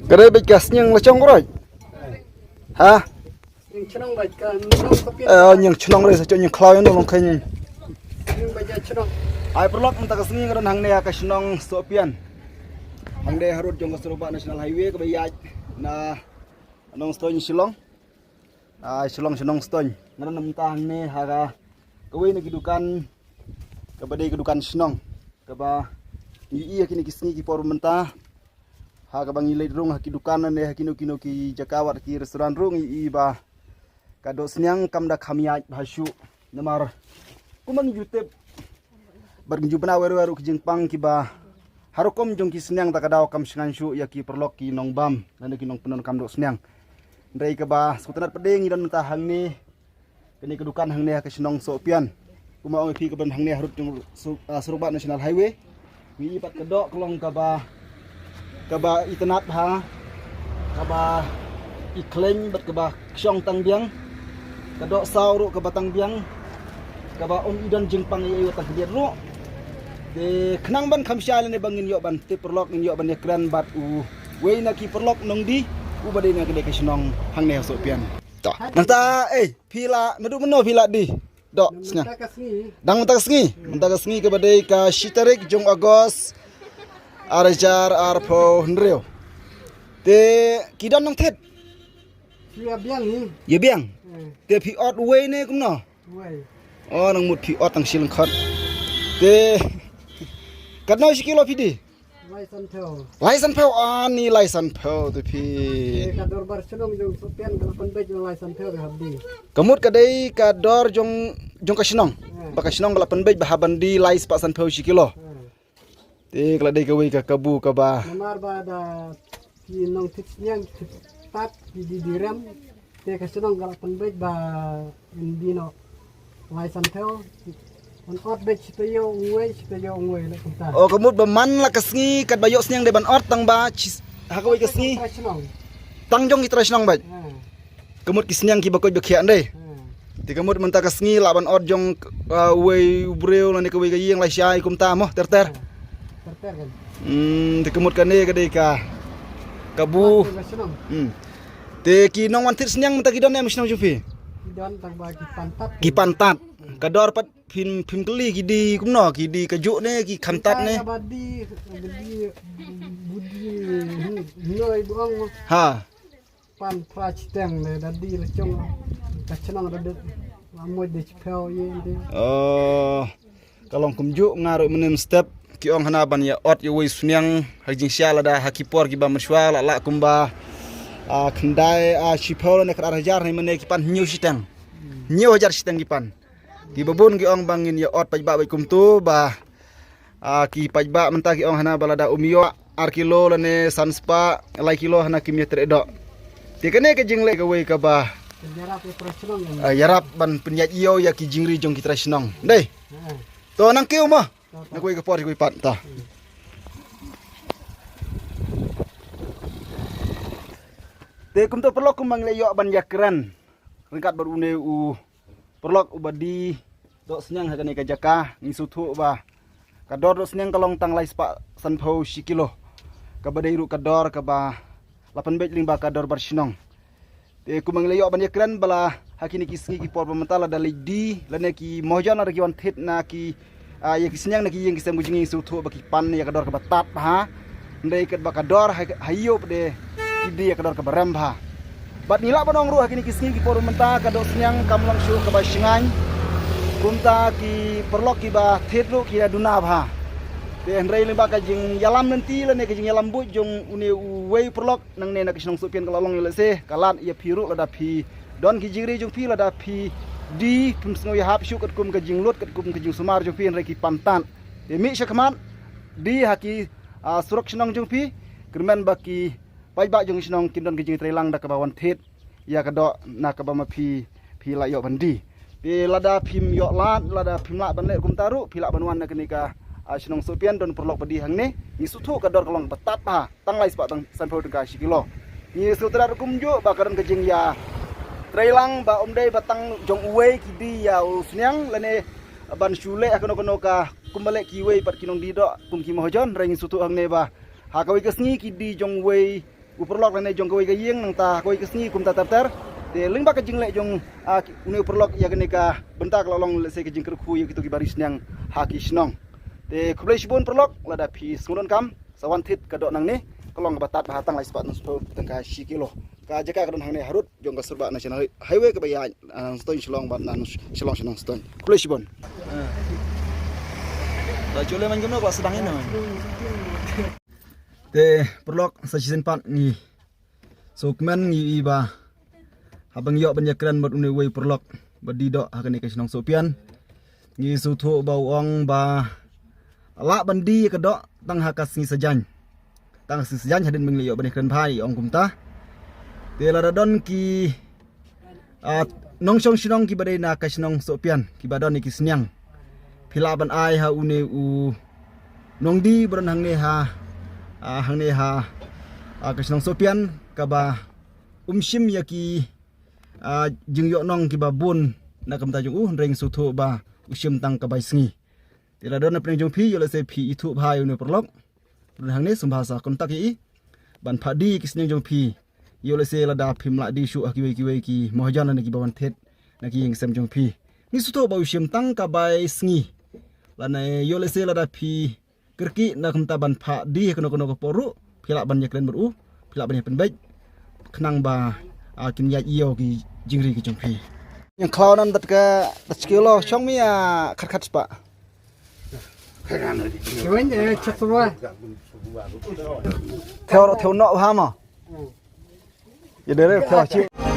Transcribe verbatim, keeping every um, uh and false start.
Ka dei bad ka sniang la chong roi. Ha? Sniang chnong bad ka nong ka pian. Eh, sniang chnong roi sa chong sniang khlaw ïa nong long khein. Sniang bad ka chnong. Ai paralok, mynta ka sngi nga don hangne ha ka shnong Sohpian. Hangne harud jong ka surok ba National Highway kaba ïaid na Nongstoiñ Shillong. Ah, Shillong sha Nongstoiñ. Nga don mynta hangne ha ka kawei na ki dukan kaba dei ka dukan shnong kaba ngi ïohi ha kine ki sngi ki por mynta. Ha kaba ngi leit rung ha ki dukan ne ha kino kino ki jaka wat ki restaurant rung ngi ïohi ba ka doh sniang kam da kham ïaid bha shuh. Namar kumba ngi ju tip bad ngi ju bna wer wer ki jingpang kiba ha rukom jong ki sniang ta ka daw kam shngaiñ shuh ïa ki paralok ki nongbam lane ki nongpyndonkam doh sniang. Hynrei kaba sngewtynnat pat de ngi don mynta hangne kane ka dukan hangne ha ka shnong Sohpian. Kumba ong ïa phi kaba don hangne harud jong sur-, ah, surok ba National Highway. Ngi ïohi pat ka doh ka long kaba, kaba itynnat bha, kaba ikhlaiñ bad kaba kshong tang biang. Ka doh saw ruh kaba tang biang, kaba ym i don jingpang ei ei wat tang khyndiat ruh. Te khnang ban kham shai lane ba ngin ïoh ban tip paralok, ngin ïoh ban ïakren bad uwei na ki paralok nongdie uba dei na kane ka shnong hangne ha Sohpian. To. Nangta, eh, phi la, naduh mynno phi la die doh sniang? Mynta ka sngi. Dang mynta ka sngi. Mynta ka sngi kaba dei ka shi tarik jong August ar hajar arphew hynriew. Te ki don nongthied? Phi ïa biang hi. Ïa biang? Eh. Te phi ot uwei ne kumno? Uwei. Oh, nang mut phi ot tang shi lyngkhot. Te katno shi kilo phi die? Lai sanphew. Lai sanphew, ani lai sanphew te phi. Eh, ka dorbar shnong jong Sohpian ka la pynbeit lai sanphew ka hap die. Ka mut ka dei ka dor jong, jong ka shnong. Eh. Ba ka shnong ka la pynbeit ba hap ban die lai spah sanphew shi kilo. Eh. Te ka la dei kawei ka kabu kaba. Namar ba da ki nongthied sniang ki thied pat ki die die rem. Te ka shnong ka la pynbeit ba yn die noh lai sanphew. Yn ot beit shi taïew uwei, shi taïew uwei leh kumta. Oh, ka mut ba man la ka sngi katba ïoh sniang dei ban ot tang ba shi, ha kawei ka sngi. Trai shnong. Tang jong ki trai shnong beit. Ha. Ka mut ki sniang kiba koit ba khiah ndei. Ha. Te ka mut mynta ka sngi lah ban ot jong, ah, uwei u briew lane kawei ka ïing lai shai kumta mo ter ter. Ha. Ter ter kan. Hmm, te ka mut kane ka dei ka kabu. Ka shnong. Hmm. Te ki nongwan thied sniang mynta ki don ne em shnong jong phi? Ki don tang ba ki pan tad. Ki pan tad. Ka dor pat phim, phim kylli ki die kumno, ki die kajuh ne, ki kham tad ne? Ka ba die, ka die, bu die, hmm, ngi ong. Ha. Pan phra shiteng ne, da die la chong. Ka shnong da dei. La moj de shiphew ïa de. Oh. Ka long kumjuh nga ruh mynnin step ki ong hana ban ïa ot ïa uwei u sniang ha jingshisha lada ha ki por kiba mynshuwa la lah kumba, ah, khyndai, ah, shiphew lane khatar hajar ne mynne ki pan hynñiew shiteng. Hynñiew hajar shiteng ki pan. Kiba bun ki ong ba ngin ïa ot paidbah bad kumto ba, ah, ki paidbah mynta ki ong hana ba lada um ïoh ar kilo lane san spah lai kilo hana kim ïa treh doh. Te kane ka jingleh kawei kaba, ïarap ïa trai shnong. Ah, ïarap ban pynïaid ïew ïa ki jingri jong ki trai shnong. Dei. Ha. To nang kiew mo. To, to. Na kawei ka por kawei pat to. Te kumto paralok kumba ngi la ïoh ban ïakren ryngkat bad une u paralok uba die doh sniang ha kane ka jaka, ngi sngewthuh ba ka dor doh sniang ka long tang lai spah sanphew shi kilo. Kaba dei ruh ka dor kaba la pynbeit lyngba ka dorbar shnong. Te kumba ngi la ïoh ban ïakren ba la ha kine ki sngi ki por ba mynta lada leit die lane ki mahajon lada ki wan thied na ki, ah, ïa ki sniang na ki ïing ki sem ki jingïasngewthuh ba ki pan ïa ka dor kaba tad bha. Hynrei katba ka dor ha, ha ïew pat de ki die ïa ka dor kaba rem bha. Bad ngi lah ban ong ruh ha kine ki sngi ki por ba mynta ka doh sniang kam long shuh kaba shngaiñ. Kumta ki paralok kiba thied ruh ki la duna bha. Te hynrei lyngba ka jingïalam lynti lane ka jingïalam buit jong une uwei u paralok nangne na ka shnong Sohpian ka la long ïa lehse ka lad ïa phi ruh lada phi don ki jingri jong phi lada phi die phim sngew ïahap shuh katkum ka jinglut katkum ka jingsumar jong phi hynrei ki pan tad. Te mih shakhmat die ha ki, ah, surok shnong jong phi kyrmen ba ki paidbah jong shnong kin don ka jingtreilang da kaba wan thied ïa ka doh na kaba ma phi, phi la ïoh ban die. Te lada phim ïoh lad, lada phim lah ban leh kumta ruh, phi lah ban wan na kane ka, ah, shnong Sohpian don paralok ba die hangne. Ngi sngewthuh ka dor ka long ba tad bha, tang lai spah tang sanphew tyngka shi kilo. Ngi sngewthuh ruh kumjuh ba ka don ka jingïatreilang ba ym dei ba tang jong uwei ki die ïa u sniang lane ban shu leh ha kano kano ka kumba leh kiwei pat ki nongdie doh kum ki mahajon, hynrei ngi sngewthuh hangne ba ha kawei ka sngi ki die jong uwei u paralok lane jong kawei ka ïing nangta kawei ka sngi kumta ter ter. Te lyngba ka jingleh jong, ah, une u paralok ïa kane ka bynta ka la long lehse ka jingkyrkhu ïa kito kiba ri sniang ha ki shnong. Te khublei shibun paralok, lada phi sngewdonkam sa wan thied ka doh nangne, ka long kaba tad bha, tang lai spah nongspah tyngka shi kilo. Ka jaka ka don hangne harud jong ka Surbah National Highway kaba ïaid, ah, Nongstoiñ Shillong bad na Nong-, Shillong sha Nongstoiñ. Khublei shibun. Ah. Ba chule man kumno ba sdang ino. Te paralok, sa shisien pat ngi sngewkmen ngi ïohi ba haba ngi ïoh ban ïakren bad une uwei u paralok ba die doh ha kane ka shnong Sohpian, ngi sngewthuh ba u ong ba lah ban die ïa ka doh tang ha ka sngi Saitjaiñ. Tang ha ka sngi Saitjaiñ hadien ba ngi la ïoh ban ïakren bha, i ong kumta. Te lada don ki, ah, nongshong shnong kiba dei na ka shnong Sohpian kiba don ïa ki sniang, phi lah ban ai ha une u nongdie ba don hangne ha, ah, hangne ha, ah, ka shnong Sohpian kaba um shim ïa ki, ah, jingïohnong kiba bun na ka bynta jong u, hynrei ngi sngewthuh ba u shim tang ka bai sngi. Te lada don na pdeng jong phi, ïoh lehse phi ithuh bha ïa une u paralok ba don hangne, sngewbha sa contact ïa i ban phah die ki sniang jong phi. Ïoh lehse lada phim lah die shuh ha kiwei kiwei ki mahajon lane kiba wan thied na ki ïing ki sem jong phi. Ngi sngewthuh ba u shim tang ka bai sngi. Lane ïoh lehse lada phi kyrkieh na kumta ban phah die ha kano kano ka por ruh, phi lah ban ïakren bad u, phi lah ban ïapynbeit khnang ba, ah, kin ïaid ïew ki jingri ki jong phi. Ïeng khlaw nan dat ka, dat ki lo shong mi, ah, khat khat spah. Kiwan, eh, chatwa. Theo ro theo no ha ma. Ïa dere theo chi.